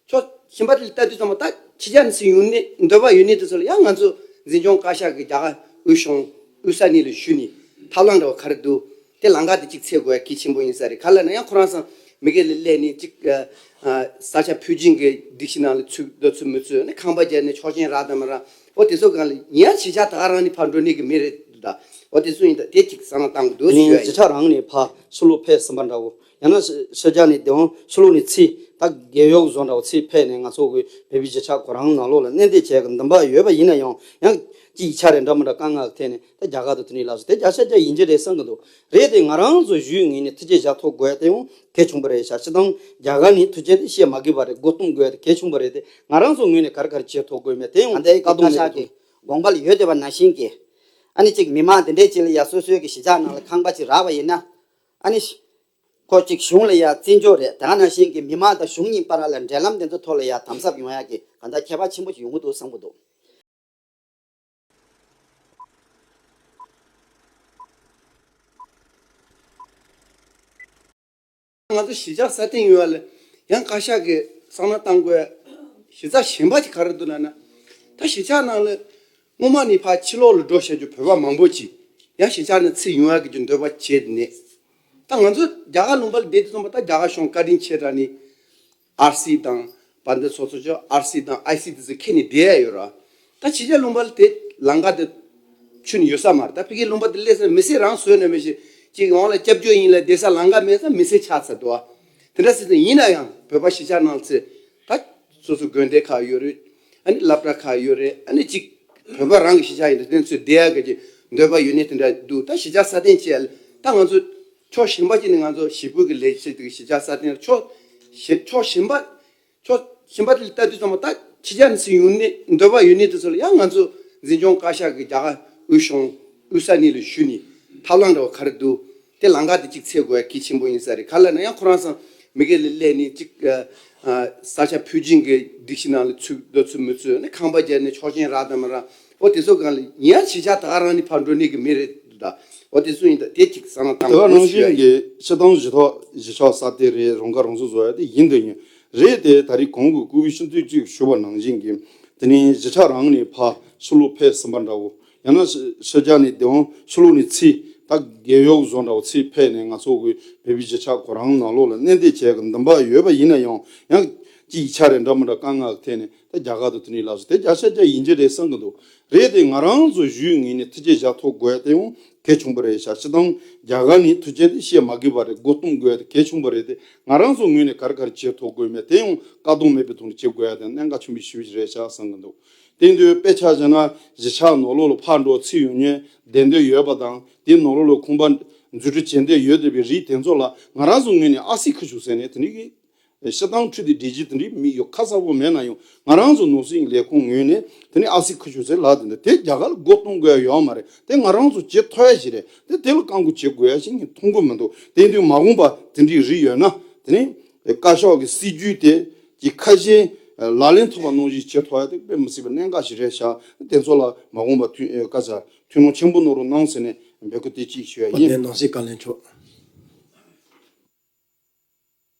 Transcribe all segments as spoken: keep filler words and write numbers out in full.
ཕྱོགས་གཞན་པ་དེ་ལ་ལྟ་དུས་ཙམ་པ་ད་ཕྱི་རྒྱལ་ནས་ཡོང་ནས་འདོད་པ་ཡོད་ནི་དེ་ཚོ་ལ་ཡང་ང་ཚོ་འཛིན་སྐྱོང་བཀའ་ཤག་གི་རྒྱ་གར་དབུས་གཞུང་དབུས་ས་གནས་ལ་ཞུས་ནས་ཐབས་ལམ་འདྲ་བ་ག་རེ་འདུག་དེ་ལམ་ཁ་དེ་གཅིག་འཚོལ་དགོས་ཡ་གལ་ཆེན་པོ་ཡིན་ས་རེད། ག་ལ་ན་ཡང་ཁོ་རང་ཚོ་མི་སྒེར་ལ་སླེབས་ནས་གཅིག་ས་ཆ་ཕུལ་བྱུང་གི་སྒྲིག་གཞི་ནང་ལ་ཚུད་འདུག་ཚུད་མི་ཚུད་ནས་ཁང་པ་བརྒྱབ་ནས་ཆོག་མཆན་རག་དང་མ་རག་འོ་དེ་ཚོ་སྒང་ལ་ཡིན་ཡང་གཞིས་ཆགས་ད་ག་རང་ནས་ཕར་འགྲོ་ནི་གི་མི་རེད་འདུག་ད་འོ་དེ་ཚོ་ཡིན་ད་དེ་གཅིག་བསམ་བློ་བཏང་དགོས་འདུག་ཞུ་ཡ་ཡིན། གཞིས་ཆགས་རང་ནས་ཕར་ཕྱི་ལོགས་ཕེབས་ཟིན་པ་འདྲ་བོ། ཡང་ན་ཕྱི་ཕྱི་རྒྱལ་ནས་བདེ་དབང་ཕྱི་ལོགས་ནས་ཚུར་ད་རྒས་ཡོལ་བཟོ་འདྲ་བོ་ཚུར་ཕེབས་ནས་ང་ཚོ་གི་བོད་པའི་གཞིས་ཆགས་ཁོ་རང་ནང་ལོགས་ལ་གནས་སྡོད་བྱེད་ཀྱི་འདུན་པ་ཡོད་པ་ཡིན་ན་ཡང་ཡང་ཅིག་ཡིག་ཆ་རེ་འདྲ་མི་འདྲ་དཀའ་ངལ་གྱི་ཐད་ནས་ད་རྒྱ་གར་དུ་དེ་འདྲའི་ལབ་སོང་། དེ་བརྒྱ་ཆ་བརྒྱ་ཡིན་གྱི་རེད་བསམ་གྱི་འདུག་རེད་དེ་ང་རང་ཚོ་གཞུང་ངོས་ནས་ཐུགས་རྗེ་བཞག་ཐུབ་དགོས་དེ་ཡང་གལ་ཆེན་པོ་རེད་ཤག་སྤྱིར་བཏང་རྒྱ་གར་ནས་ཐུགས་རྗེ་དེ་བཤད་མ་དགོས་པ་རེད། མགོ་རྟིང་དགོས་དེ་གལ་ཆེན་པོ་རེད་དེ་ང་རང་ཚོ་ངོས་ནས་ག་རེ་ག་རེ་བྱེད་ཐུབ་དགོས་མེད་དེ་ཡང་ད་ལྟའི་བཀའ་དགོངས་ཁ་ཤག་གི་དགོངས་པ་ལ་ཡོད་བསྡད་པ་ནང་བཞིན་གྱི་ཨ་ནི་ཅིག་མི་མང་དེ་འདྲས་ཅིག་ལ་ཡ་སོ་སོའི་གི་གཞིས་ཆགས་ནང་ལ་ཁང་པ་ཅིག་རག་པ་ཡིན་ན། ཨ་ནི། ཁོ་གཅིག་གཞུང་ལ་ཡ་བརྩི་འཇོག་རེད། དེ་ག་ནང་བཞིན་གྱི་མི་མང་དང་གཞུང་གཉིས་བར་ལ་འབྲེལ་ལམ་དེ་ཚོ་ཐོག་ལ་ཡ་དམ་ཟབ་ཡོང་ཡ་གི་གང་ལྟར་ཁྱད་པར་ཆེན་པོ་ཞིག་ཡོང་གི་འདུག་བསམ་གྱི་འདུག་ང་ཚོ་གཞིས་ཆགས་སྲ་བརྟན་ཡོང་ཡ་ལ་ཡང་བཀའ་ཤག་གིས་བསམ་བློ་བཏང་དགོས་གཞི་རྩ་གཞན་པ་ཅིག་ག་རེ་འདུག་ལབ་ན། ད་གཞིས་ཆགས་ནང་ལ་སྔོན་མ་ནས་ཕར་ཕྱི་ལོགས་ལ་འགྲོ་བཞག་རྒྱུ་བོད་པ་མང་པོ་ཅིག་ཡང་གཞིས་ཆགས་ནང་ཚུར་ཡོང་ཡ་གི་རྒྱུ་འདོད་པ་བྱས་ནས། ད་ང་ཚོ་རྒྱ་གར་ལུང་པ་ལ་བསྡད་དུས་ཙམ་པ་ད་རྒྱ་གར་གཞུང་བཀའ་དྲིན་ཆེ་དྲགས་ནས། ཨར་སི་དང་བར་འདི་སོ་སོ་ཆོ་ཨར་སི་དང་ཨའི་སི་དེ་ཚོ་ཁྱེར་ནས་བསྡད་ཡ་ཡོད་ར། ད་ཕྱི་རྒྱལ་ལུང་པ་ལ་དེ་ལམ་ཁ་དེ་ཆུ་ནས་ཡོད་ས་མ་རེད། ད་ཕ་གིའི་ལུང་པ་དེ་སླེབས་ས་མི་སེར་རང་བཟོས་ནས་མི་ཤེས་ཅིག་འོང་ལ་སྐྱབས་བཅོལ་ཡིན་ལ་བསྡད་ས་ལམ་ཁ་མེད་ས་མི་སེར་ཆགས་ཚར་འདུག་ཨ། དེ་འདྲ་སྲིད་དུ་ཡིན་ན་ཡང་བོད་པ་གཞིས་ཆགས་ནང་ཚེ་ད་སོ་སོ་དགོན་སྡེ་ཁག་ཡོད་རེད། ཨ་ནི་སློབ་གྲྭ་ཁག་ཡོད་རེད། ཨ་ནི་ཅིག་བོད་པ་རང་གི་གཞིས་ཆགས་ཡིན་ད་དེ་ཚོས་བསྡད་ཡ་གི་འདོད་པ་ཡོད་ནི་དེ་འདྲ་འདུག་ད་གཞིས་ཆགས་སྲ་བརྟན་བྱས་ཡ་ལ་ད་ང་ཚོ་ཕྱོགས་གཞན་པ་ཅིག་ནས་ང་ཚོ་ཞི་སྤོས་ཀྱི་ལས་བྱེད་དེ་གཞིས་ཆགས་སྲ་བརྟན་ཕྱོགས་གཞན་ཕྱོགས་གཞན་པ། ཕྱོགས་གཞན་པ་དེ་ལ་ལྟ་དུས་ཙམ་པ་ད་ཕྱི་རྒྱལ་ནས་ཡོང་ནས་འདོད་པ་ཡོད་ནི་དེ་ཚོ་ལ་ཡང་ང་ཚོ་འཛིན་སྐྱོང་བཀའ་ཤག་གི་རྒྱ་གར་དབུས་གཞུང་དབུས་ས་གནས་ལ་ཞུས་ནས་ཐབས་ལམ་འདྲ་བ་ག་རེ་འདུག་དེ་ལམ་ཁ་དེ་གཅིག་འཚོལ་དགོས་ཡ་གལ་ཆེན་པོ་ཡིན་ས་རེད། ག་ལ་ན་ཡང་ཁོ་རང་ཚོ་མི་སྒེར་ལ་སླེབས་ནས་གཅིག་ས་ཆ་ཕུལ་བྱུང་གི་སྒྲིག་གཞི་ནང་ལ་ཚུད་འདུག་ཚུད་མི་ཚུད་ནས་ཁང་པ་བརྒྱབ་ནས་ཆོག་མཆན་རག་དང་མ་རག་འོ་དེ་ཚོ་སྒང་ལ་ཡིན་ཡང་གཞིས་ཆགས་ད་ག་རང་ནས་ཕར་འགྲོ་ནི་གི་མི་རེད་འདུག་ད་འོ་དེ་ཚོ་ཡིན་ད་དེ་གཅིག་བསམ་བློ་བཏང་དགོས་འདུག་ཞུ་ཡ་ཡིན། དེ་ག་ནང་བཞིན་གྱི་སྤྱིར་བཏང་གཞིས་ཐོག་གཞིས་ཆགས་སྲ་བརྟན་རེད། རང་ཁ་རང་གསོ་བཟོ་ཡ་དེ་ཡིན་དུ་ཡིན། རེད་དེ་ད་རེས་གོང་གི་སྐུ་ཞབས་ཆེན་པོས་ཅིག་ཞུ་བ་ནང་བཞིན་གྱི་དེ་ནི་གཞིས་ཆགས་རང་ནས་ཕར་ཕྱི་ལོགས་ཕེབས་ཟིན་པ་འདྲ་བོ་ཡང་ན་ཕྱི་རྒྱལ་ནས་བདེ་དབང་ཕྱི་ལོགས་ནས་ཚུར་ད་རྒས་ཡོལ་བཟོ་འདྲ་བོ་ཚུར་ཕེབས་ནས་ང་ཚོ་གི་བོད་པའི་གཞིས་ཆགས་ཁོ་རང་ནང་ལོགས་ལ་གནས་སྡོད་བྱེད་ཀྱི་འདུན་པ་ཡོད་པ་ཡིན་ན་ཡང་ཡང་ཅིག་ཡིག་ཆ་རེ་འདྲ་མི་འདྲ་དཀའ་ངལ་གྱི་ཐད་ནས་ད་རྒྱ་གར་དུ་དེ་འདྲའི་ལབ་སོང་། དེ་བརྒྱ་ཆ་བརྒྱ་ཡིན་གྱི་རེད་བསམ་གྱི་འདུག་རེད་དེ་ང་རང་ཚོ་གཞུང་ངོས་ནས་ཐུགས་རྗེ་བཞག་ཐུབ་དགོས་དེ་ཡང་གལ་ཆེན་པོ་རེད་ཤག་སྤྱིར་བཏང་རྒྱ་གར་ནས་ཐུགས་རྗེ་དེ་བཤད་མ་དགོས་པ་རེད། མགོ་རྟིང་དགོས་དེ་གལ་ཆེན་པོ་རེད་དེ་ང་རང་ཚོ་ངོས་ནས་ག་རེ་ག་རེ་བྱེད་ཐུབ་དགོས་མེད་དེ་ཡང་བཀའ་དྲིན་མེད་པའི་དོན་དུ་བྱེད་དགོས་ཡ་དེ་གནད་འགག་ཆེན་པོའི་ཞུ་བཞིན་རེད་ཤག་བསམ་གྱི་འདུག་དེ་དུས་དཔེ་ཆ་བཞག་ན་གཞིས་ཆགས་ནང་ལོགས་ལ་ཕར་འགྲོ་ཚུར་ཡོང་མཁན་བསྡད་འདོད་ཡོད་པ་དང་དེ་ནང་ལོགས་ལ་ཁང་པ་འཛུགས་སྐྲུན་བྱེད་འདོད་ཡོད་བསྡད་པའི་རིགས་དེ་ཚོ་ལ་ང་རང་ཚོ་ངོས་ནས་ཨ་སི་ཁུ་བྱུག་ཟེར་ནས་དེ་འདྲའི་གི་སྤྱིར་བཏང་འཕྲུལ་དེ་སྒྲིག་གཞི་དེ་འདྲའི་མི་ཡོད་ཁ་གསལ་པོ་མེད་ན་ཡང་ང་རང་ཚོ་ནོར་སྲིད་ལས་ཁུངས་ངོས་ནས་དེ་ནས་ཨ་སི་ཁུ་བྱུག་ཟེར་ལབ་དེ་འདྲ་དེ་རྒྱ་གར་ལ་མགོ་གཏོང་དགོས་ཡ་ཡོད་མ་རེད། དེ་ང་རང་ཚོ་བྱེད་ཐུབ་ཡ་ཞིག་རེད། དེ་དེ་ལ་བཀག་འགོག་བྱེད་དགོས་ཡ་ཞིག་ངས་མཐོང་གི་མི་འདུག་དེ་དུས་མ་འོངས་པ་དེ་འདྲའི་རིགས་ཡོད་ན་དེ་ནས་བཀའ་ཤག་གི་སྲིད་ཇུས་དེ་གི་ཁ་ཞེ་ལག་ལེན་ཐུབ་པ་ནང་བཞིན་བྱེད་ཐུབ་ཡ་དེ་དཔེ་མི་སྲིད་པའི་གནད་འགག་ཞིག་རེད་ཤག་དེ་ཚོ་ལ་མ་འོངས་པ་ཐུགས་བཀའ་ཤག་ཐུགས་སྣང་ཆེན་པོ་གནང་རོགས་གནང་ཟེར་ནས་འབོད་སྐུལ་དེ་གཅིག་ཞུ་ཡ་དཔལ་ཡིན། ལྡན་ནང་སྲིད་བཀའ་བློན་མཆོག་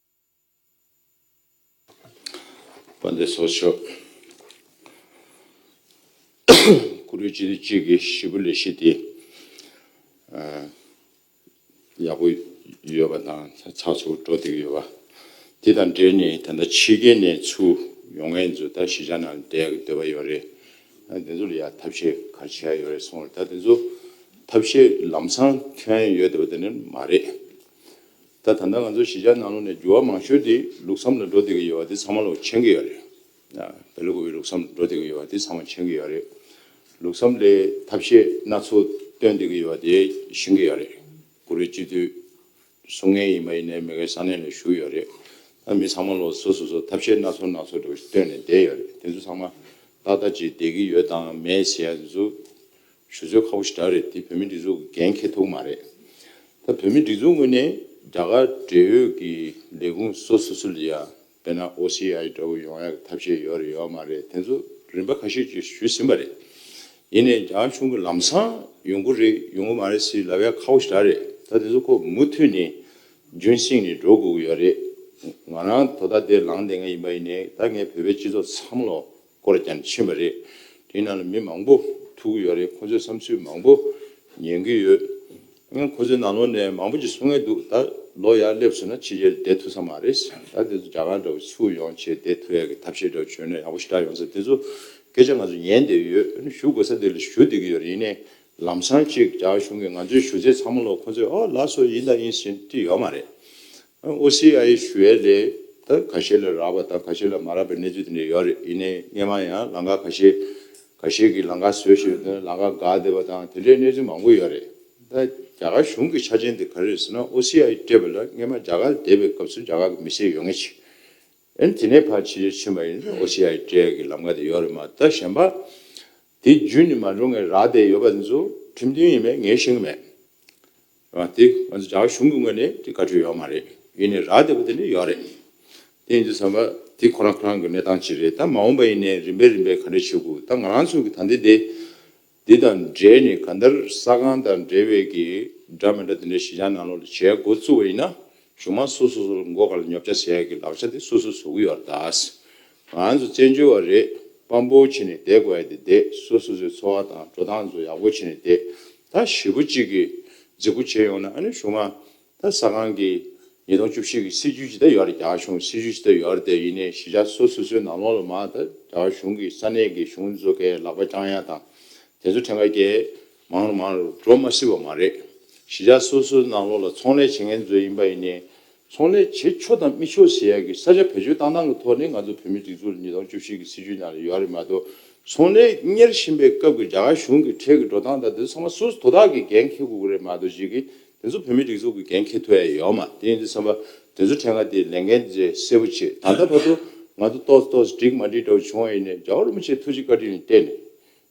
དཔལ་ལྡན་ཚོགས་གཙོ་མཆོག་བཀུར་འོས་སྤྱི་འཐུས་གཅིག་གིས་ཞུ་སྐུལ་ལས་གཞི་དེ་ཡག་པོ་ཡོད་པ་དང་ཚགས་ཚུད་འགྲོ་བསྡད་ཀྱི་ཡོད་པ་དེ་དང་འབྲེལ་ནས་ད་ལྟ་ཕྱི་རྒྱལ་ནས་ཚུར་ཡོང་མཁན་ཚོ་ད་གཞིས་ཆགས་ནང་བསྡད་ཀྱི་འདོད་པ་ཡོད་རེད། དེ་ཚོ་ལ་ཡང་ཐབས་ཤེས་ག་རེ་བྱས་ཡོད་རེད་གསུངས་རེད། ད་དེ་ཚོ་ཐབས་ཤེས་ལམ་སང་ཐོན་ཡོད་བསྡད་པ་དེ་ནི་མ་རེད། ད་ད་ལྟ་ང་ཚོ་གཞིས་ཆགས་ནང་ལོགས་ནས་འགྱུར་བ་མང་ཤོས་དེ་ལུགས་བསམ་ལ་འགྲོ་བསྡད་ཀྱི་ཡོད་པ་དེ་ཚང་མ་ལོག་མཁྱེན་གྱི་ཡོད་རེད། བལ་ཡུལ་གྱི་ལུགས་བསམ་ལ་འགྲོ་བསྡད་ཀྱི་ཡོད་པ་དེ་ཚང་མ་མཁྱེན་གྱི་ཡོད་རེད། ལུགས་བསམ་ལས་ཐབས་ཤེས་སྣ་ཚོགས་བཏོན་བསྡད་ཀྱི་ཡོད་པ་དེ་ཤེས་ཀྱི་ཡོད་རེད། བཀུར་འོས་སྤྱི་འཐུས་གསུང་མཁན་ཡིན་པ་ཡིན་ནའི་མི་སྒེར་ས་གནས་ལ་བཞུགས་ཡོད་རེད། ད་མི་ཚང་མ་ལོག་སོ་སོ་སོ་ཐབས་ཤེས་སྣ་ཚོགས་སྣ་ཚོགས་འགྲོ་བསྟན་ནས་བསྡད་ཡོད་རེད། དེ་ཚོ་ཚང་མ་ཏག་ཏག་ཅིག་བསྡད་ཀྱི་ཡོད་དང་མེད་ཟེར་ཡ་དེ་ཚོ་ཞུ་ཚོད་ཁག་པོ་ཞིག་རེད། དེ་བོད་མི་སྒྲིག་འཛུགས་ཀྱི་འགན་འཁྱེར་ཐུབ་མ་རེད། ད་བོད་མི་སྒྲིག་འཛུགས་ངོས་ནས་རྒྱ་གར་འབྲེལ་ཡོད་ཀྱི་ལས་ཁུངས་སོ་སོ་སོ་ལ་ཡ་དཔེར་ན་ཨོ་སི་ཨའི་འདྲ་བོ་ཡོང་ཡ་གི་ཐབས་ཤེས་ཡོད་རེད་ཡོད་མ་རེད། དེ་ཚོ་རིམ་པ་ཁ་ཤས་ཅིག་ཞུས་ཟིན་པ་རེད། ཡིན་ནའི་རྒྱ་གཞུང་གི་ལམ་སང་ཡོང་གི་རེད་ཡོང་གི་མ་རེད་ཟེར་ལབ་ཡ་ཁག་པོ་ཞིག་རེད། ད་དེ་ཚོ་ཁོ་མུ་མཐུད་ནས་རྒྱུན་བསྲིངས་ནས་འགྲོ་དགོས་ཀྱི་ཡོད་རེད། ང་རང་དོ་བདག་དེ་ལངས་བསྡད་མཁན་ཡིན་པ་ཡིན་ནའི་ད་ངས་བོད་པའི་སྤྱི་ཚོགས་ཚང་མ་ལ་སྐོར་རྒྱག་ནས་ཕྱིན་པ་རེད། དེའི་ནང་ལ་མི་མང་པོ་ཐུག་གི་ཡོད་རེད། ཁོ་ཚོའི་བསམ་ཚུལ་མང་པོ་ཉན་གྱི་ཡོད། ཁོ་ཚོའི་ནང་ལོགས་ནས་མང་པོ་ཅིག་གསུང་གི་འདུག་ད་ལོ་ཡར་སླེབས་སོང་ན་ཕྱི་རྒྱལ་བསྡད་ཐུབ་ས་མ་རེད། ད་དེ་ཚོ་རྒྱ་གར་འདྲ་བོ་ཚུར་ཡོང་བྱས་བསྡད་ཐུབ་ཡག་གི་ཐབས་ཤེས་འདྲ་བོ་བྱུང་ན་ཡག་པོ་ཞེ་དྲག་ཡོང་ས། དེ་ཚོ་སྐད་ཆ་ང་ཚོ་ཉན་བསྡད་ཡོད། ཞུ་དགོས་ས་དེ་ལ་ཞུ་བསྡད་ཀྱི་ཡོད་རེད། ཡིན་ནའི་ལམ་སང་ཅིག་རྒྱ་གར་གཞུང་གིས་ང་ཚོའི་ཞུ་ཚད་ཚང་མ་ལོག་ཁོ་ཚོས་ཨོ་ལགས་སོ་ཡིན་དང་ཡིན་ཟེར་དེ་ཡོད་མ་རེད། ཨོ་སི་ཨའི་ཞུ་ཡས་ལས་ད་ཁ་ཤས་ལ་རག་པ་དང་ཁ་ཤས་ལ་མ་རག་པའི་གནས་ཚུལ་དེ་འདྲ་ཡོད་རེད། ཡིན་ནའི་སྔས་མ་ཡང་ལམ་ཁ་ཁ་ཤས་ཁ་ཤས་ཀྱིས་ལམ་ཁ་བཟོས་ཞེས་དེ་ལམ་ཁ་འགག་བསྡད་པ་དང་དེ་འདྲའི་གནས་ཚུལ་མང་པོ་ཡོད་རེད། ད་རྒྱ་གར་གཞུང་གི་ཆ་རྐྱེན་དེ་ག་རེ་རེད་ཟེར་ན་ཨོ་སི་ཨའི་སྤྲད་པ་ལ་སྔས་མ་རྒྱ་གར་བསྡད་པའི་སྐབས་སུ་རྒྱ་གར་གྱི་མི་སེར་ཡོད་མཁན་ཞིག་ཨན་དེ་ནས་ཕར་ཕྱི་རྒྱལ་ཕྱིན་པ་ཡིན་ན་ཨོ་སི་ཨའི་སྤྲད་ཀྱི་ལམ་ཁ་དེ་ཡོད་རེད་མ་གཏོགས་གཞན་པ་དེ་བརྒྱུད་ནས་མ་འགྲོ་མཁན་རག་བསྡད་ཡོད་པ་འདི་ཚོ་ཁྲིམས་མཐུན་ཡིན་མེད་ངས་ཤེས་ཀྱི་མེད། རེད་བ། དེ་ང་ཚོ་རྒྱ་གར་གཞུང་གི་ངོས་ནས་དེ་བཀའ་འཁྲོལ་ཡོད་མ་རེད། ཡིན་ནའི་རག་བསྡད་པ་དེ་འདྲ་ཡོད་རེད། དེ་ཡིན་དུས་ཙམ་པ་དེ་ཁོ་རང་ཁོ་རང་གི་གནས་སྟངས་ཅིག་རེད། ད་མ་འོངས་པ་ཡིན་ནའི་རིམ་པས་རིམ་པས་ག་འདྲ་བྱེད་དགོས། ད་ང་རང་ཚོ་གི་ད་ལྟའི་དེ་འདི་དང་འབྲེལ་ནས་གང་ལྟར་ས་ཁང་དང་འབྲེལ་བའི་གི་འདྲ་མི་འདྲ་དེ་འདྲའི་གཞིས་ཆགས་ནང་ལོགས་ལ་བྱེད་འགོ་བཙུགས་པ་ཡིན་ན་གཞུག་མ་སོ་སོ་སོ་ལ་མགོ་སྒང་ལ་ཉོ་ཆ་ཟེར་ཡག་གི་ལག་ཆ་དེ་སོ་སོས་བཟོ་གི་ཡོད་རེད། ད་ང་ཚོ་བཙན་བྱོལ་བ་རེད། དཔང་པོ་བྱས་ནས་བསྡད་དགོས་ཡ་དེ་བསྡད། སོ་སོ་སོའི་འཚོ་བ་དང་འགྲོ་སྟངས་ཚོ་ཡག་པོ་བྱས་ནས་བསྡད། ད་ཞེ་པོ་གཅིག་གིས་རྫིག་པོ་བྱས་ཡོང་ན་ཨ་ནི་གཞུག་མ་ད་ས་ཁང་གི་ཉིས་སྟོང་བཅུ་བཞི་གི་སྲིད་ཇུས་ཅིག་ད་ཡོད་རེད། རྒྱ་གར་གཞུང་སྲིད་ཇུས་ཅིག་ད་ཡོད་རེད་དེ། ཡིན་ནའི་གཞིས་ཆགས་སོ་སོ་སོའི་ནང་ལོགས་ལ་མ་ད་རྒྱ་གར་གཞུང་གི་ས་གནས་ཀྱི་གཞུང་ཚོ་གའི་ལག་པ་བརྐྱང་ཡ་དང་དེ་ཚོ་ཕྲན་ཁ་གའི་མང་རུ་མང་རུ་འགྲོ་མ་སྲིད་པ་མ་རེད། གཞིས་ཆགས་སོ་སོའི་ནང་ལོགས་ལ་ཚོང་ལས་བྱེད་མཁན་ཚོ་ཡིན་པ་ཡིན་ནའི་ཚོང་ལས་བྱེད་ཆོག་དང་མི་ཆོག་ཟེར་ཡ་གི་ས་ཆ་བེད་སྤྱོད་བཏང་སྟངས་ཀྱི་ཐོག་ནས་ང་ཚོ་བོད་མིའི་སྒྲིག་འཛུགས་ལ་ཉིས་སྟོང་བཅུ་བཞི་གི་སྲིད་ཇུས་ནང་ལ་ཡོད་རེད་མ་གཏོགས། ཚོང་ལས་གཉེར་བཞིན་པའི་སྐབས་ཀྱི་རྒྱ་གར་གཞུང་གི་ཁྲལ་གྱི་འགྲོ་སྟངས་དང་དེ་ཚོ་ཚང་མ་སོ་སོ་དོ་བདག་གིས་འགན་འཁྱེར་དགོས་ཀྱི་རེད་མ་གཏོགས་ཅིག་གིས་དེ་ཚོ་བོད་མིའི་སྒྲིག་འཛུགས་ཀྱིས་འགན་འཁྱེར་ཐུབ་ཡ་ཡོད་མ་རེད། དེ་ཡིན་དུས་ཙམ་པ་དེ་ཚོ་ཕྲན་ཁ་དེ་ལས་འགན་དེ་གསལ་པོ་བྱེད། ད་ལྟ་བར་དུ་ང་ཚོ་ཏོག་ཙམ་ཏོག་ཙམ་འགྲིག་མ་འགྲིག་འདྲ་བོ་བྱུང་བ་ཡིན་ནའི་རྒྱལ་བ་རིན་པོ་ཆེ་ཐུགས་རྗེ་བཀའ་དྲིན་ལ་བརྟེན་ནས།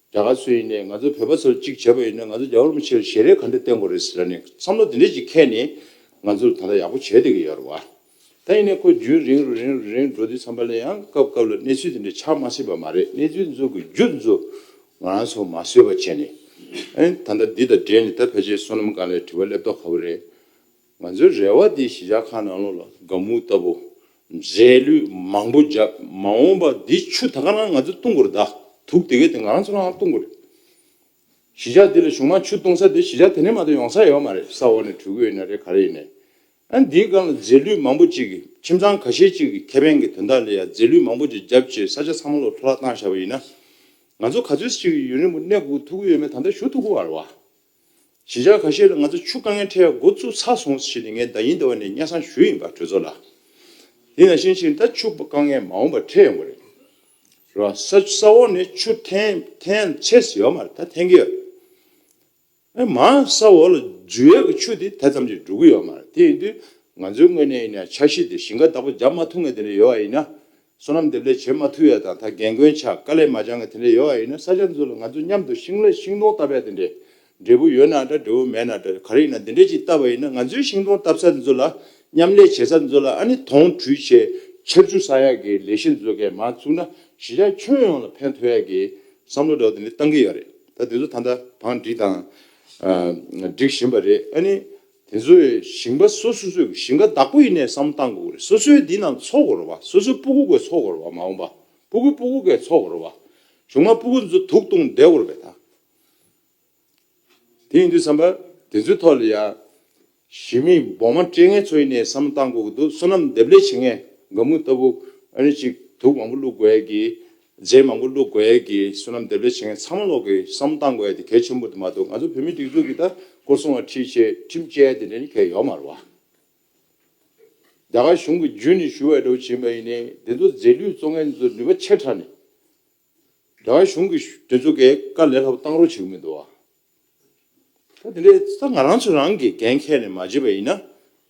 རྒྱ་གར་ཚོ་ཡིན་ནའི་ང་ཚོ་བོད་པ་ཚོར་གཅིག་བྱས་པ་ཡིན་ན་ང་ཚོ་རྒྱལ་བ་རིན་པོ་ཆེར་ཞལ་རས་ག་འདྲ་བསྟན་དགོས་རེད་ཟེར་ནས་བསམ་བློ་དེ་འདྲས་ཅིག་འཁྱེར་ནས་ང་ཚོར་ད་ལྟ་ཡག་པོ་བྱས་བསྡད་ཀྱི་ཡོད་རེད་བ། ད་ཡིན་ནའི་ཁོ་རྒྱུན་རིང་རུ་རིང་རུ་རིང་འགྲོ་དུས་ཙམ་པ་ལ་ཡང་སྐབས་སྐབས་ལ་གནས་ཚུལ་དེ་འདྲས་ཆགས་མ་སྲིད་པ་མ་རེད། གནས་ཚུལ་ཚོ་གི་རྒྱུ་ཚོ་ང་རང་ཚོ་མ་བཟོས་པ་བྱས་ནས། ཨེ་ད་ལྟ་འདི་དང་འབྲེལ་ནས་ད་ཕལ་ཆེར་བསོད་ནམས་དཀར་ལགས་དྲི་བ་སླེབས་མདོག་ཁ་པོ་རེད། ང་ཚོའི་རེ་བ་འདི་གཞིས་ཆགས་ཁག་ནང་ལོགས་ལ་སྒ་སྨུག་ལྟ་བུ་རྫས་ལུད་མང་པོ་བརྒྱབ། མ་འོངས་པ་འདི་ཆུ་ད་ག་རང་ང་ཚོས་བཏུང་དགོས་རེད། ད་དུག་དེ་གས་དེ་ང་རང་ཚོ་རང་བཏུང་དགོས་རེད། གཞིས་ཆགས་འདི་ལ་གཞུང་མང་ཆུ་བཏུང་ས་དེ་གཞིས་ཆགས་དེ་ནས་མ་གཏོགས་ཡོང་ས་ཡོད་མ་རེད། ས་འོག་ནས་འགྲོ་གི་ཡོད་ན་རེད་ག་རེ་ཡིན་ནའི། ཨ་འདིའི་སྒང་ལ་རྫས་ལུད་མང་པོ་ཅིག་གིས་ཁྱིམ་ཚང་ཁ་ཤས་ཅིག་གི་ཁེ་ཕན་གྱི་དོན་དག་ལ་ཡང་རྫས་ལུད་མང་པོ་ཅིག་བརྒྱབ་བྱས་ས་ཆ་ཚང་མ་ལ་འཕྲོ་བརླག་བཏང་བཞག་པ་ཡིན་ན། ང་ཚོ་ག་ཚོད་ཅིག་ཡུན་རིང་པོ་གནས་དགོས་ཐུག་གི་ཡོད་མེད་ད་ལྟ་ཞུ་ཐུབ་ཀྱི་མ་རེད་བ། གཞིས་ཆགས་ཁ་ཤས་ལ་ང་ཚོ་ཆུ་དཀའ་ངལ་འཕྲད་ཡ་འགོ་བཙུགས་ཚར་སོང་ཟེར་ནས་ངས་ཟླ་ཉིན་ཟླ་བ་ནས་སྙན་སེང་ཞུས་ཡིན་པ་གྲོས་ཚོགས་ལ། དེ་ནང་བཞིན་ཞིག་ད་ཆུ་དཀའ་ངལ་མ་འོངས་པར་འཕྲད་ཡོང་གི་རེད། རེད་བ། ས་ས་འོག་ནས་ཆུ་འཐེན་འཐེན་ཆེས་ཡོད་མ་རེད། ད་འཐེན་གྱི་ཡོད་རེད། ཨེ་མ་ས་འོག་ལ་འཛུལ་ཡས་ཀྱི་ཆུ་དེ་ད་ཙམ་ཅིག་འགྲོ་གི་ཡོད་མ་རེད། དེ་ཡིན་དུས་ང་ཚོའི་ངོས་ནས་ཡིན་ན་འཆར་གཞི་དེ་ཞིང་ཁ་བདག་པོ་བརྒྱབ་མ་ཐུབ་མཁན་དེ་འདྲ་ཡོད་པ་ཡིན་ན། བསོད་ནམས་འདེབས་ལས་བྱེད་མ་ཐུབ་ཡ་དང་ད་རྒན་རྒོན་ཆགས་དཀའ་ལས་མ་བྱུང་ངེས་དེ་འདྲ་ཡོད་པ་ཡིན་ན་ས་ཆ་ཚོ་ལ་ང་ཚོ་མཉམ་དུ་ཤིང་ལས་ཤིང་སྡོང་བཏབ་ཡ་དེ་འདྲས་འབྲས་བུ་ཡོད་ན་འདྲ་འབྲས་བུ་མེད་ན་འདྲ་ག་རེ་ཡིན་ན་དེ་འདྲས་ཅིག་བཏབ་པ་ཡིན་ན་ང་ཚོའི་ཤིང་སྡོང་བཏབ་ས་དེ་ཚོ་ལ་མཉམ་ལས་བྱེད་ས་དེ་ཚོ་ལ་ཨ་ནི་དོང་བྲུས་བྱས་ཆར་ཆུ་ཟ་ཡ་གི་ལས་གཞི་ཚོ་གས་མ་བཙུགས་ན་གཞིས་ཆགས་ཁྱོན་ཡོངས་ལ་ཕན་ཐོགས་ཡ་གི་བསམ་བློ་འདྲ་བོ་དེ་འདྲས་བཏང་གི་ཡོད་རེད། ད་དེ་ཚོ་ད་ལྟ་བང་སྒྲིག་དང་སྒྲིག་བཞིན་པ་རེད། ཨ་ནི། དེ་ཚོས་ཞིང་པ་སོ་སོ་སོས་ཞིང་ཁ་བདག་པོ་ཡིན་ནའི་བསམ་བཏང་དགོས་རེད། སོ་སོའི་འདི་ནང་འཚོ་དགོས་རེད་བ། སོ་སོའི་སྤུ་གུ་གས་འཚོ་དགོས་རེད་བ། མ་འོངས་པ་སྤུ་གུ་སྤུ་གུ་གས་འཚོ་དགོས་རེད་བ། གཞུག་མ་སྤུ་གུ་ཚོ་དུག་བཏུང་བསྡད་དགོས་རེད་པས་ད། དེ་ཡིན་དུས་ཙམ་པ་དེ་ཚོའི་ཐོག་ལ་ཡ། གཞིས་མི་སྦོ་མ་སྤྲད་མཁན་ཚོ་ཡིན་ནའི་བསམ་བཏང་དགོས་ཀྱི་འདུག་བསོད་ནམས་འདེབས་ལས་བྱེད་མཁན་སྒ་སྨུག་ལྟ་བུ་ཨ་ནི་ཅིག་དུག་མང་པོ་བླུགས་དགོས་ཡས་ཀྱི། རྫས་མང་པོ་བླུགས་དགོས་ཡས་ཀྱི་བསོད་ནམས་འདེབས་ལས་བྱེད་མཁན་ཚང་མ་ལོག་གི་བསམ་བཏང་དགོས་ཡས་དེ་གལ་ཆེན་པོ་དེ་མ་གཏོགས་ང་ཚོ་བོད་མི་སྒྲིག་འཛུགས་ཀྱི་ད་སྐོར་སྲུང་བ་ཁྲིད་བྱས་ཁྲིམས་བཅད་ཡས་དེ་འདྲ་ནི་གལ་ཡོད་མ་རེད་བ། རྒྱ་གར་གཞུང་གི་བརྒྱུད་ནས་ཞུ་བའི་འདྲ་བོ་བྱེད་པ་ཡིན་ནའི་དེ་ཚོ་རྫས་ལུད་བཙོང་མཁན་ཚོ་ནུས་པ་ཆེ་དྲགས་ནས་རྒྱ་གར་གཞུང་གི་དེ་ཚོ་གས་དཀའ་ལས་སླ་པོ་བཏང་རོགས་བྱེད་ཀྱི་མི་འདུག་བ། ད་དེ་འདྲའི་ད་ང་རང་ཚོ་རང་གིས་འགན་འཁྱེར་ནས་མ་བྱེད་པ་ཡིན་ན་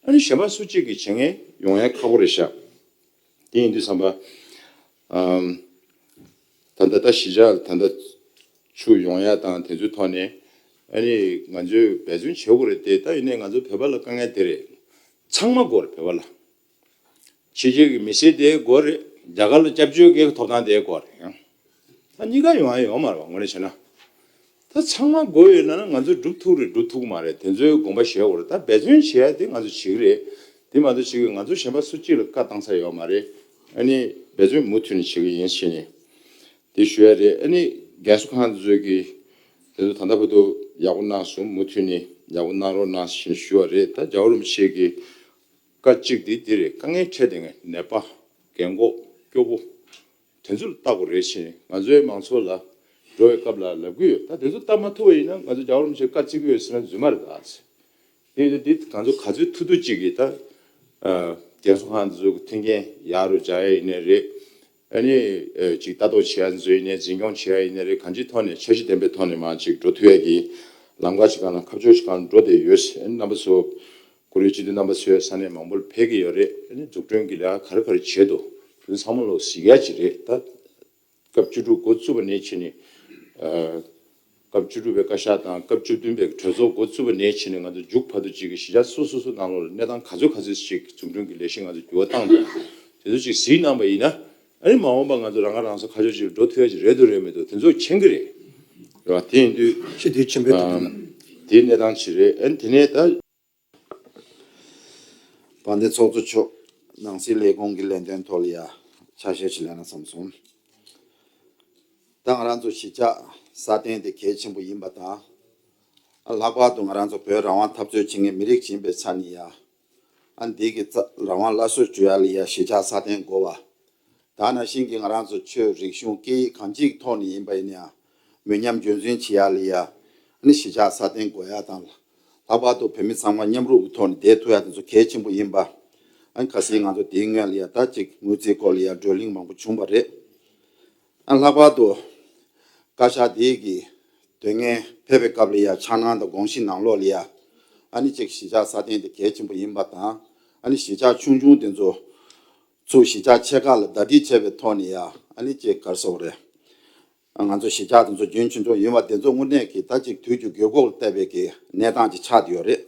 ཨ་ནི་གཞན་པ་སུ་གཅིག་གིས་བྱེད་མཁན་ཡོང་ཡ་ཁག་པོ་རེད་ཤག་དེ་ཡིན་དུས་ཙམ་པ་ཨམ། ད་ལྟ་ད་གཞིས་ཆགས་ད་ལྟ་ཆུ་ཡོང་ཡ་དང་དེ་ཚོའི་ཐོག་ནས་ཨ་ནི་ང་ཚོས་འབད་བརྩོན་བྱེད་དགོས་རེད་དེ། ད་ཡིན་ནའི་ང་ཚོ་བོད་པ་ལ་དཀའ་ངལ་དེ་རེད། ཚང་མ་དགོས་རེད་བོད་པ་ལ། ཕྱི་རྒྱལ་གྱི་མི་སེར་དེ་དགོས་རེད། རྒྱ་གར་ལ་སྐྱབས་བཅོལ་གྱི་ཐོབ་ཐང་དེ་དགོས་རེད་ཡང་། ད་གཉིས་ཀ་ཡོང་ཡ་ཡོད་མ་རེད་བ་དངོས་གནས་བྱས་ན། ད་ཚང་མ་དགོས་ཡོད་ན་ན་ང་ཚོས་སྒྲུབ་ཐུབ་རེད་སྒྲུབ་ཐུབ་ཀྱི་མ་རེད། དེ་ཚོའི་དགོངས་པ་བཞེས་དགོས་རེད། ད་འབད་བརྩོན་བྱེད་ཡ་དེ་ང་ཚོ་བྱེད་ཀྱི་རེད། དེ་མ་གཏོགས་ཅིག་ང་ཚོ་གཞན་པ་སུ་གཅིག་ལ་བཀའ་བཏང་ས་ཡོད་མ་རེད། ཨ་ནི་འབད་བརྩོན་མུ་མཐུད་ནས་བྱེད་ཀྱི་ཡིན་ཞེས་ནས་དེ་ཞུ་ཡ་རེད། ཨ་ནི་རྒན་གསོ་ཁང་དེ་ཚོས་ཀྱི་དེ་ཚོ་ད་ལྟ་བར་དུ་ཡག་པོ་གནང་སོང་། མུ་མཐུད་ནས་ཡག་པོ་གནང་རོགས་གནང་ཞེས་ཞུ་བ་རེད། ད་རྒྱལ་བ་རིན་པོ་ཆེ་གི་བཀའ་གཅིག་དེ་འདི་རེད། དཀའ་ངལ་འཕྲད་བསྡད་མཁན་ནད་པ། རྒན་གོག་སྐྱོ་པོ། དེ་ཚོ་ལ་བལྟ་དགོས་རེད་ཞེས་ང་ཚོའི་མང་ཚོགས་ལ་འགྲོ་བའི་སྐབས་ལ་ལབ་ཀྱི་ཡོད། ད་དེ་ཚོ་བལྟ་མ་ཐུབ་པ་ཡིན་ན་ང་ཚོ་རྒྱལ་བ་རིན་པོ་ཆེ་བཀའ་བརྩི་གི་ཡོད་ཟེར་ན་རྫུན་མ་རེད་ད། དེ་ཡིན་དུས་འདི་ང་ཚོ་ག་ཚོད་ཐུབ་ཐུབ་ཅིག་གིས་ད་རྒན་གསོ་ཁང་དེ་ཚོ་མཐུན་རྐྱེན་ཡག་རུ་སྦྱར་ཡ་ཡིན་ནའི་རེད། ཨ་ནི་ཅིག་ལྟ་རྟོག་བྱེད་ཡ་ཚོ་ཡིན་ནའི་འཛིན་སྐྱོང་བྱེད་ཡ་ཡིན་ནའི་རེད། གང་ཅིའི་ཐོག་ནས་འཆར་གཞི་ལྡན་པའི་ཐོག་ནས་མར་ཅིག་འགྲོ་ཐུབ་ཡ་གི་ལམ་ཁ་ཅིག་སྒང་ལ་ཁ་ཕྱོགས་ཅིག་སྒང་ལ་འགྲོ་བསྡད་ཡོད། ཨ་ནི་རྣམ་པ་ཚོ་བཀུར་འོས་སྤྱི་འཐུས་རྣམ་པ་ཚོས་ས་གནས་མང་པོར་ཕེབས་ཀྱི་ཡོད་རེད། ཨ་ནི་འཛུགས་སྐྲུན་གྱི་ལས་ཀ་ག་རེ་ག་རེ་བྱེད་འདུག་དེ་ཚོ་ཚང་མ་ལོག་གཟིགས་ཡ་ཅིག་རེད། ད་སྐབས་བཅུ་དྲུག་འགོ་བཙུགས་པ་ནས་བྱས་ནས། ཨ། སྐབས་བཅུ་དྲུག་པའི་བཀའ་ཤག་དང་སྐབས་བཅུ་བདུན་པའི་གྲོས་ཚོགས་འགོ་བཙུགས་པ་ནས་བྱས་ནས་ང་ཚོ་མཇུག་བར་དུ་ཅིག་གི་གཞིས་ཆགས་སོ་སོ་སོ་ནང་ལོགས་ལ་གནས་སྟངས་ག་ཚོད་ག་ཚོད་ཅིག་འཛུགས་སྐྲུན་གྱི་ལས་གཞི་ང་ཚོ་འགྱུར་བ་བཏང་འདུག་དེ་ཚོ་ཅིག་གཟིགས་གནང་པ་ཡིན་ན། ཨ་ནི་མ་འོངས་པ་ང་ཚོ་རང་ཁ་རང་གསོ་ཁ་ཕྱོགས་ཅིག་འགྲོ་ཐུབ་ཡ་ཅིག་རེད་འདུག་རེད་མི་འདུག་དེ་ཚོ་མཁྱེན་གྱི་རེད། རེད་བ། དེ་ཡིན་དུས་ཤེས་དེ་ཆེན་པོའི་ཐོག་ཏུ་ན། དེའི་གནས་སྟངས་ཅིག་རེད། ཨ་ནི་དེ་ནས་ད། དཔལ་ལྡན་ཚོགས་གཙོ་མཆོག་ནང་སྲིད་ལས་ཁུངས་ཀྱི་ལས་དོན་ཐོག་ལ་ཡ་ཆ་ཤས་ཤིག་ལེན་ན་བསམ་སོང་། ད་ང་རང་ཚོ་གཞིས་ཆགས་སྲ་བརྟན་དེ་གལ་ཆེན་པོ་ཡིན་པ་དང་། ཨ། ལྷག་པར་དུ་ང་རང་ཚོ་བོད་རང་དབང་འཐབ་རྩོད་བྱེད་མཁན་མི་རིགས་ཡིན་པའི་ཆ་ནས་ཡ། ཨ། འདི་གི་རྩ་རང་དབང་སླར་གསོ་བྱེད་ཡ་ལ་ཡ་གཞིས་ཆགས་སྲ་བརྟན་དགོས་པ། ད་ནང་བཞིན་གྱི་ང་རང་ཚོ་ཆོས་རིག་གཞུང་སྐད་ཡིག་གང་ཅིའི་ཐོག་ནས་ཡིན་པ་ཡིན་ན་ཡང་མི་ཉམས་རྒྱུན་འཛིན་བྱེད་ཡ་ལ་ཡ། ཨ་ནི་གཞིས་ཆགས་སྲ་བརྟན་དགོས་ཡ་དང་། ལྷག་པར་དུ་བོད་མི་ཚང་མ་མཉམ་རུབ་ཀྱི་ཐོག་ནས་བསྡད་ཐུབ་ཡ་དེ་ཚོ་གལ་ཆེན་པོ་ཡིན་པ། ཨ་ནི་ཁ་སང་ང་ཚོ་དེའི་སྔོན་ལ་ཡ་ད་ཅིག་དངུལ་རྩིས་སྐོར་ལ་ཡ་བགྲོ་གླེང་མང་པོ་བྱུང་བ་རེད། ཨ། ལྷག་པར་དུ་བཀའ་ཤག་དེའི་གི་དོན་གཉེར་ཕེབས་པའི་སྐབས་ལ་ཡ་འཆར་སྣང་དང་དགོངས་གཞི་ནང་ལོགས་ལ་ཡ། ཨ་ནི་ཅིག་གཞིས་ཆགས་སྲ་བརྟན་དེ་གལ་ཆེན་པོ་ཡིན་པ་དང་། ཨ་ནི་གཞིས་ཆགས་ཆུང་ཆུང་དེ་ཚོ་ཚུར་གཞིས་ཆགས་ཆེ་ཁག་ལ་ཟླ་སྒྲིལ་བྱས་པའི་ཐོག་ནས་ཡ། ཨ་ནི་ཅིག་ག་རེ་ཟེར་དགོས་རེད། ང་ཚོ་གཞིས་ཆགས་དེ་ཚོ་རྒྱུན་ཆུང་ཆུང་ཡིན་པ་དེ་ཚོ་དངོས་གནས་ཀྱི་ད་ཅིག་དུས་ཀྱི་དགོས་མཁོ་ལ་བལྟས་པའི་གི་གནས་སྟངས་ཅིག་ཆགས་བསྡད་ཡོད་རེད།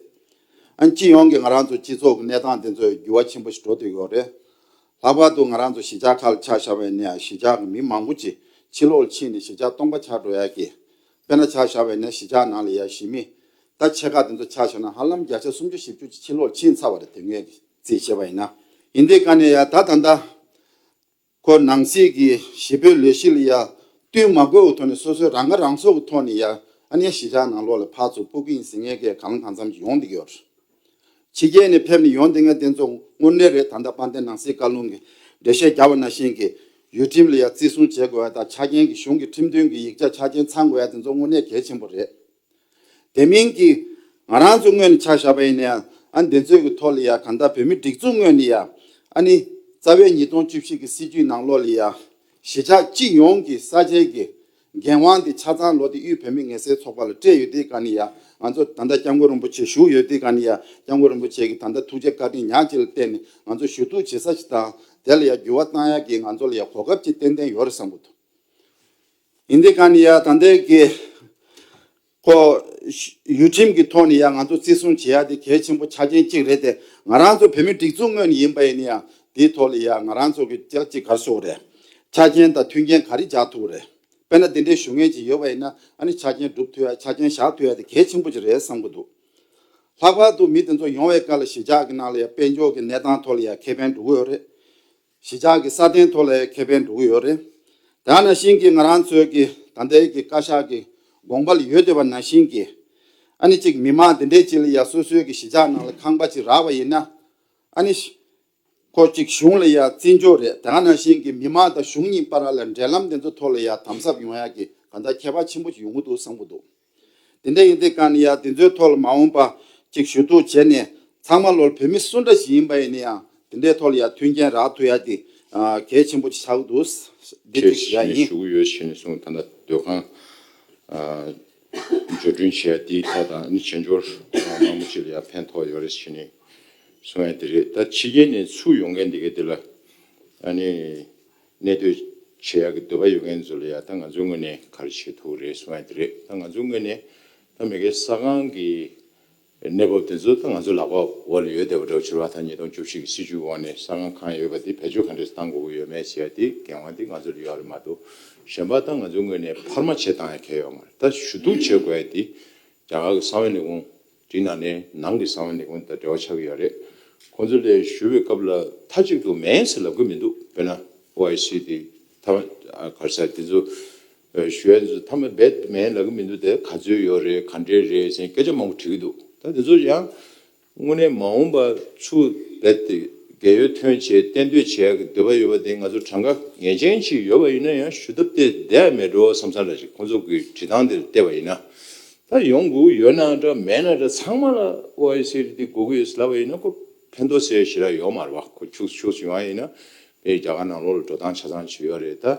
ཨ་ནི་སྤྱི་ཡོངས་ཀྱི་ང་རང་ཚོ་སྤྱི་ཚོགས་ཀྱི་གནས་སྟངས་དེ་ཚོ་འགྱུར་བ་ཆེན་པོ་ཞིག་འགྲོ་བསྡད་ཡོད་རེད། ལྷག་པར་དུ་ང་རང་ཚོ་གཞིས་ཆགས་ཁག་ལ་ཆ་བཞག་པ་ཡིན་ན་ཡང་གཞིས་ཆགས་ཀྱི་མི་མང་པོ་ཅིག་ཕྱི་ལོགས་ལ་ཕྱིན་ནས་གཞིས་ཆགས་སྟོང་པ་ཆགས་འགྲོ་ཡ་གི། དཔེར་ན་ཆ་བཞག་པ་ཡིན་ན་གཞིས་ཆགས་ནང་ལ་ཡ་གཞིས་མི་ད་ཆེ་ཁག་དེ་ཚོ་ཆ་བཞག་ན་ཧ་ལམ་བརྒྱ་ཆ་སུམ་ཅུ་བཞི་བཅུ་ཅིག་ཕྱི་ལོགས་ཕྱིན་ཚར་བ་རེད། དེ་སྔོན་གྱི་རྩིས་བྱས་པ་ཡིན་ན། ཡིན་དུས་ཀ་ནས་ཡ་ད་ད་ལྟ་ཁོ་ནང་སྲིད་ཀྱི་གཞིས་སྤོའི་ལས་གཞི་ལ་ཡ་བསྟུན་མ་དགོས་པའི་ཐོག་ནས་སོ་སོའི་རང་ཁ་རང་གསོ་གི་ཐོག་ནས་ཡ། ཨ་ནི་གཞིས་ཆགས་ནང་ལོགས་ལ་ཕར་ཚུར་སྤོ་གི་ཡིན་ཟེར་མཁན་གྱི་གང་ལ་གང་འཚམ་ཅིག་ཡོང་བསྡད་ཀྱི་ཡོད་རེད། ཕྱི་རྒྱལ་ནས་ཕེབས་ནས་ཡོང་བསྡད་མཁན་དེ་ཚོ་དངོས་གནས་རེད། ད་ལྟ་དཔལ་ལྡན་ནང་སྲིད་བཀའ་བློན་གྱིས་འགྲེལ་བཤད་བརྒྱབ་པ་ནང་བཞིན་གྱི་ཡུལ་ཁྲིམས་ལ་ཡ་བརྩི་སྲུང་བྱེད་དགོས་ཡ་དང་ཆ་རྐྱེན་གྱི་གཞུང་གི་ཁྲིམས་མཐུན་གྱི་ཡིག་ཆ་ཆ་རྐྱེན་ཚང་དགོས་ཡ་དེ་ཚོ་དངོས་གནས་གལ་ཆེན་པོ་རེད། དེ་མིན་གྱི་ང་རང་ཚོ་ངོས་ནས་ཆ་བཞག་པ་ཡིན་ན་ཡང་། ཨ། འདི་ཚོའི་གི་ཐོག་ལ་ཡ་གང་ལྟར་བོད་མི་སྒྲིག་འཛུགས་ངོས་ནས་ཡ། ཨ་ནི་རྩ་བའི་ཉིས་སྟོང་བཅུ་བཞི་གི་སྲིད་བྱུས་ནང་ལོགས་ལ་ཡ། གཞིས་ཆགས་སྤྱི་ཡོངས་ཀྱི་ས་ཆའི་གི་འགན་དབང་དེ་ཆ་ཚང་ལོ་དེ་དབུས་བོད་མིའི་ངལ་སེལ་ཚོགས་པ་ལ་སྤྲད་ཡོད་དུས་ཀ་ནས་ཡ། ང་ཚོ་ད་ལྟ་སྐྱབས་མགོན་རིན་པོ་ཆེ་བཞུགས་ཡོད་དུས་ཀ་ནས་ཡ། སྐྱབས་མགོན་རིན་པོ་ཆེ་གི་ད་ལྟ་ཐུགས་རྗེ་བཀའ་དྲིན་ཉག་གཅིག་ལ་བརྟེན་ནས་ང་ཚོ་ཞུ་གཏུག་བྱེད་ས་ཞིག་དང་། དེ་ལ་ཡ་འགྱུར་བ་བཏང་ཡ་གི་ང་ཚོ་ལ་ཡ་གོ་སྐབས་ཅིག་ཏན་ཏན་ཡོད་རེད་བསམ་གྱི་འདུག་ཡིན་དུས་ཀ་ནས་ཡ་ད་ལྟའི་གི་ཁོ་ཡུལ་ཁྲིམས་ཀྱི་ཐོག་ནས་ཡ་ང་ཚོ་བརྩི་སྲུང་བྱེད་ཡ་དེ་གལ་ཆེན་པོ་ཆ་རྐྱེན་གཅིག་རེད་དེ། ང་རང་ཚོ་བོད་མི་སྒྲིག་འཛུགས་ངོས་ནས་ཡིན་པ་ཡིན་ན་ཡང་དེའི་ཐོག་ལ་ཡ་ང་རང་ཚོ་གི་ཅག་ཅིག་ག་རེ་ཟེར་དགོས་རེད། ཆ་རྐྱེན་དང་མཐུན་རྐྱེན་ག་རེ་སྦྱར་ཐུབ་རེད། དཔེར་ན་དེ་འདྲའི་ཞུ་མཁན་ཅིག་ཡོད་པ་ཡིན་ན། ཨ་ནི་ཆ་རྐྱེན་སྒྲུབ་ཐུབ་ཡ། ཆ་རྐྱེན་བཞག་ཐུབ་ཡ་དེ་གལ་ཆེན་པོ་ཅིག་རེད་བསམ་གྱི་འདུག་ལྷག་པར་དུ་མི་དེ་ཚོ་ཡོང་བའི་སྐབས་ལ་གཞིས་ཆགས་ཀྱི་ནང་ལ་ཡ་དཔལ་འབྱོར་གྱི་གནས་སྟངས་ཐོག་ལ་ཡ་ཁེ་ཕན་འགྲོ་གི་ཡོད་རེད། གཞིས་ཆགས་ཀྱི་སྲ་བརྟན་ཐོག་ལ་ཡ་ཁེ་ཕན་འགྲོ་གི་ཡོད་རེད། དེ་ནང་བཞིན་གྱི་ང་རང་ཚོའི་གི་ད་ལྟའི་གི་བཀའ་ཤག་གི་དགོངས་པ་ལ་ཡོད་བསྡད་པ་ནང་བཞིན་གྱི། ཨ་ནི་གཅིག་མི་མང་དེ་འདྲའི་ཅིག་ལ་ཡ་སོ་སོའི་གི་གཞིས་ཆགས་ནང་ལ་ཁང་པ་ཅིག་རག་པ་ཡིན་ན། ཨ་ནི་ཁོ་གཅིག་གཞུང་ལ་ཡ་བརྩི་འཇོག་རེད། དེ་ནང་བཞིན་གྱི་མི་མང་དང་གཞུང་གཉིས་བར་ལ་འབྲེལ་ལམ་དེ་ཚོ་ཐོག་ལ་ཡ་དམ་ཟབ་ཡོང་ཡ་གི་གང་ལྟར་ཁྱད་པར་ཆེན་པོ་ཅིག་ཡོང་གི་འདུག་བསམ་གྱི་འདུག་དེ་འདྲ་ཡིན་དུས་ཀ་ནས་ཡ་དེ་ཚོའི་ཐོག་ལ་མ་འོངས་པ་ཅིག་ཞུ་གཏུག་བྱས་ནས། ཚང་མ་ལོར་བོད་མི་སུ་འདྲ་ཞིག་ཡིན་པ་ཡིན་ན་ཡང་དེ་འདྲའི་ཐོག་ལ་ཡ་མཐུན་རྐྱེན་རག་ཐུབ་ཡ་དེ་གལ་ཆེན་པོ་ཅིག་ཆགས་ཀྱི་འདུག་འདི་ཅིག་ཞུ་ཡ་ཡིན། ཞུ་གི་ཡོད་ཞེས་ནས་གསུངས། ད་ལྟ་སྡོད་ཁང་འབྱོར་སྐྲུན་བྱས་དེའི་ཐོག་དང་། ཨ་ནི་བྱེས་འབྱོར་མང་པོ་ཅིག་ལ་ཡ་ཕན་ཐོགས་ཡོད་རེད་ཞེས་ནས་གསུང་ཡ་དེ་རེད། ད་ཕྱི་རྒྱལ་ནས་ཚུར་ཡོང་མཁན་དེ་ག་དེ་ལ་ཨ་ནི་གནས་སྡོད་བྱེད་ཡག་གི་འདོད་པ་ཡོད་མཁན་ཚོ་ལ་ཡ་ད་ང་ཚོའི་ངོས་ནས་ག་རེ་བྱེད་ཐུབ་རེད་གསུང་ཡ་དེ་རེད། ད་ང་ཚོའི་ངོས་ནས་ད་མི་སྒེར་ས་ཁང་གི་གནས་བབ་དེ་ཚོ་ད་ང་ཚོའི་ལག་པ་འོག་ལ་ཡོད་བསྡད་པ་འདྲ་བོ་ཅིག་རེད་བ། ད་ཉིས་སྟོང་བཅུ་བཞི་གི་སྲིད་བྱུས་འོག་ནས་ས་ཁང་གང་ཡོད་པ་དེ་བེད་སྤྱོད་ག་འདྲས་གཏང་དགོས་ཀྱི་ཡོད་མེད་ཟེར་ཡ་དེ་འགན་དབང་དེ་ང་ཚོ་ལ་ཡོད་རེད་མ་གཏོགས། གཞན་པ་ད་ང་ཚོའི་ངོས་ནས་འཕར་མ་བྱེད་སྟངས་ཡ་གལ་ཡོད་མ་རེད། ད་ཞུ་གཏུག་བྱེད་དགོས་ཡ་དེ་རྒྱ་གར་གྱི་གསང་བའི་ལས་ཁུངས་དེ་ནང་ནས་ནང་གི་གསང་བའི་ལས་ཁུངས་དང་འབྲེལ་བ་ཆགས་ཀྱི་ཡོད་རེད། ཁོང་ཚོ་ལས་ཞུ་བའི་སྐབས་ལ་མཐའ་གཅིག་ཏུ་མེད་ཟེར་ལབ་ཀྱི་མི་འདུག་དཔེར་ན་ཨོ་ཨའི་སི་དེ་ཐ་མ་ག་རེ་ཟེར་དེ་ཚོ་ཞུ་ཡ་དེ་ཚོ་ཐ་མ་རྦད་མེད་ལབ་ཀྱི་མི་འདུག་དེ་ག་ཚོད་ཡོད་རེད་ག་འདྲས་རེད་ཟེར་སྐད་ཆ་མང་པོ་དྲི་གི་འདུག་ད་དེ་ཚོ་ཡང་དངོས་གནས་མ་འོངས་པ་ཚུར་རྦད་དེ་རྒས་ཡོལ་ཐོན་བྱས་གཏན་སྡོད་བྱེད་ཡ་གི་འདོད་པ་ཡོད་པ་དེ་ང་ཚོ་གྲངས་ཀ་ངེས་ཅན་ཅིག་ཡོད་པ་ཡིན་ན་ཡང་ཞུ་ཐབས་དེ་བསྡད་ཡ་མེད་འགྲོ་བསམ་ས་འདྲ་ཞིག་ཁོང་ཚོ་གི་དྲི་སྟངས་དེ་ལ་བལྟས་པ་ཡིན་ན། ད་ཡོང་དགོས་ཡོད་ན་འདྲ་མེད་ན་འདྲ་ཚང་མ་ལ་ཨོ་ཨའི་སི་དེ་དགོས་ཀྱི་ཡོད་ལབ་པ་ཡིན་ན་ཁོ་ཕན་ཐོགས་ཟེར་ཞེ་དྲག་ཡོད་མ་རེད་བ། ཁོ་ཕྱུགས་ཕྱུགས་ཡོང་བ་ཡིན་ན་ཨེ་རྒྱ་གར་ནང་ལོགས་ལ་འགྲོ་སྟངས་ཆ་ཚང་ཅིག་ཡོད་རེད་ད།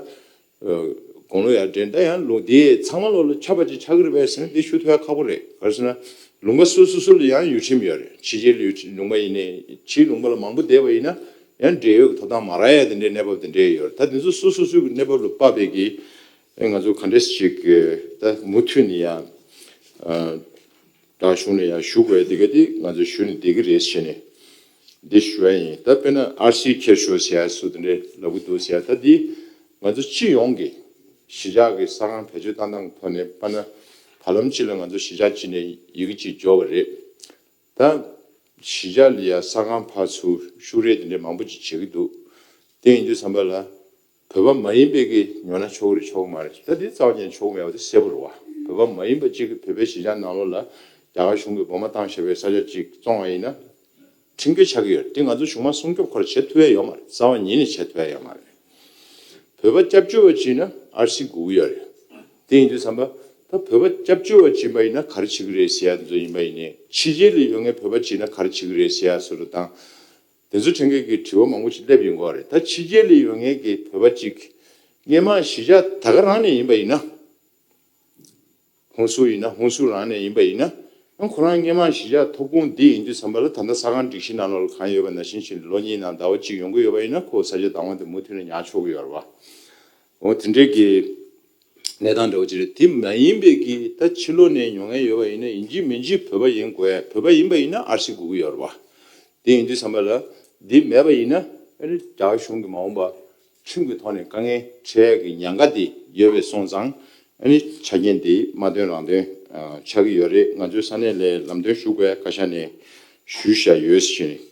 དགུང་ལོ་ཡར་དྲན་ད་ཡང་ལོ་འདི་ཚང་མ་ལོ་ལ་ཆ་པ་ཅིག་ཆགས་ཀྱི་རེད་པས་ཟེར་ན་འདི་ཞུ་ཐུབ་ཡ་ཁག་པོ་རེད། ག་རེ་ཟེར་ན་ལུང་པ་སོ་སོ་སོ་ལ་ཡང་ཡུལ་ཁྲིམས་ཡོད་རེད། ཕྱི་རྒྱལ་ལ་ཡུལ་ཁྲིམས་ལུང་པ་ཡིན་ནའི་ཕྱིའི་ལུང་པ་ལ་མང་པོ་བསྡད་པ་ཡིན་ན་ཡང་འབྲེལ་ཡོད་ཀྱི་ཐོབ་ཐང་མ་རག་ཡ་དེ་འདྲའི་གནས་བབ་དེ་འདྲའི་ཡོད་རེད། ད་འདི་ཚོ་སོ་སོ་སོའི་གི་གནས་བབ་ལ་དཔག་པའི་གི་ཨེ་ང་ཚོ་ག་འདྲས་ཞིག་ད་མུ་མཐུད་ནས་ཡང་ཨ་བདག་གཞུང་ནས་ཡང་ཞུ་དགོས་དེ་ག་དེ་ང་ཚོ་ཞུ་ནས་བསྡད་ཀྱི་རེད་ཟེར་ནས་འདི་ཞུ་ཡ་ཡིན། ད་དཔེར་ན་ཨར་སི་འཁྱེར་ཤོག་ཟེར་ཡ་སུ་དེ་འདྲས་ལབ་ཀྱི་འདུག་ཟེར་ཡ་ད་འདི་ང་ཚོ་སྤྱི་ཡོངས་ཀྱི་གཞིས་ཆགས་ཀྱི་ས་ཁང་བེད་སྤྱོད་བཏང་སྟངས་ཐོག་ནས་དཔེར་ན་བར་ལམ་གཅིག་ལ་ང་ཚོ་གཞིས་ཆགས་གཅིག་ནས་ཡི་གེ་གཅིག་འབྱོར་བ་རེད། ད་གཞིས་ཆགས་ལ་ཡ་ས་ཁང་ཕར་ཚུར་ཤུགས་རེ་དེ་འདྲས་མང་པོ་ཅིག་བྱེད་ཀྱི་འདུག་དེ་ཡིན་དུས་ཙམ་པ་ལ་བོད་པ་མ་ཡིན་པའི་གི་ཉོ་ན་ཆོག་གི་རེད་ཆོག་གི་མ་རེད། ད་དེ་རྩ་བ་ཉིད་ཆོག་གི་མེད་པ་དེ་གསལ་པོ་རེད་བ། བོད་པ་མ་ཡིན་པ་གཅིག་གིས་བོད་པའི་གཞིས་ཆགས་ནང་ལོགས་ལ་རྒྱ་གར་གཞུང་གིས་སྒོ་མོ་བཏང་བཞག་པའི་ས་ཆ་གཅིག་བཙོང་བ་ཡིན་ན་ཁྲིམས་འགལ་ཆགས་ཀྱི་ཡོད་རེད། དེ་ང་ཚོ་གཞུང་མང་སྲུང་སྐྱོབ་ཁོ་ར་བྱེད་ཐུབ་ཡ་ཡོད་མ་རེད། རྩ་བ་ཉིད་ནས་བྱེད་ཐུབ་ཡ་ཡོད་མ་རེད། བོད་པ་སྐྱབས་བཅོལ་བ་བྱས་ན་ཨར་སི་དགོས་ཀྱི་ཡོད་རེད། དེ་ཡིན་དུས་ཙམ་པ་ད་བོད་པ་སྐྱབས་བཅོལ་བ་བྱས་པ་ཡིན་ན་ག་རེ་བྱེད་ཀྱི་རེད་ཟེར་ཡ་དེ་ཚོ་ཡིན་པ་ཡིན་ནའི་ཕྱི་རྒྱལ་ལ་ཡོད་མཁན་བོད་པ་བྱས་ན་ག་རེ་བྱེད་ཀྱི་རེད་ཟེར་ཡ་བཟོ་འདྲ་དང་། དེ་ཚོ་དྲན་མཁན་གྱི་དྲི་བ་མང་པོ་ཞིག་སླེབས་ཡོང་གི་ཡོད་རེད། ད་ཕྱི་རྒྱལ་ལ་ཡོད་མཁན་གྱི་བོད་པ་ཅིག་སྔོན་མ་གཞིས་ཆགས་ད་ག་རང་ནས་ཡིན་པ་ཡིན་ན། ཧུན་སུར་ཡིན་ན་ཧུན་སུར་རང་ནས་ཡིན་པ་ཡིན་ན། ཨ་ཁོ་རང་སྔོན་མ་གཞིས་ཆགས་ཐོབ་ཁུངས་འདི་ཡིན་དུས་ཙམ་པ་ལ་ད་ལྟ་ས་ཁང་སྒྲིག་གཞི་ནང་ལོགས་ལ་གང་ཡོད་པ་ནང་བཞིན་བྱས་ལོ་གཉིས་ནང་ཟླ་བ་གཅིག་ཡོང་གི་ཡོད་པ་ཡིན་ན་ཁོ་ས་ཆ་བདག་དབང་དེ་མུ་མཐུད་ནས་ཉར་ཆོག་གི་ཡོད་རེད་བ། འོ་དེ་འདྲའི་གི་གནས་སྟངས་འདྲ་བོ་ཅིག་རེད། དེ་མ་ཡིན་པའི་གི་ད་ཕྱི་ལོགས་ནས་ཉོ་མཁན་ཡོད་པ་ཡིན་ན་ཡིན་གཅིག་མིན་གཅིག་བོད་པ་ཡིན་དགོས། བོད་པ་ཡིན་པ་ཡིན་ན་ཨར་སི་དགོས་ཀྱི་ཡོད་རེད་བ། དེ་ཡིན་དུས་ཙམ་པ་ལ་འདི་མེད་པ་ཡིན་ན་ཨ་ནི་རྒྱ་གར་གཞུང་གིས་མ་འོངས་པ་ཁྲིམས་ཀྱི་ཐོག་ནས་དཀའ་ངལ་འཕྲད་ཀྱི་ཉེན་ཁ་དེ་ཡོད་པའི་སོང་ཙང་ཨ་ནི་ཆ་རྐྱེན་དེ་མ་བཏོན་རང་བཏོན་ཆགས་ཀྱི་ཡོད་རེད། ང་ཚོའི་ས་གནས་ལ་ལམ་སྟོན་ཞུ་དགོས་བཀའ་ཤག་ནས་ཞུས་བཞག་ཡོད་ཟེར་ནས་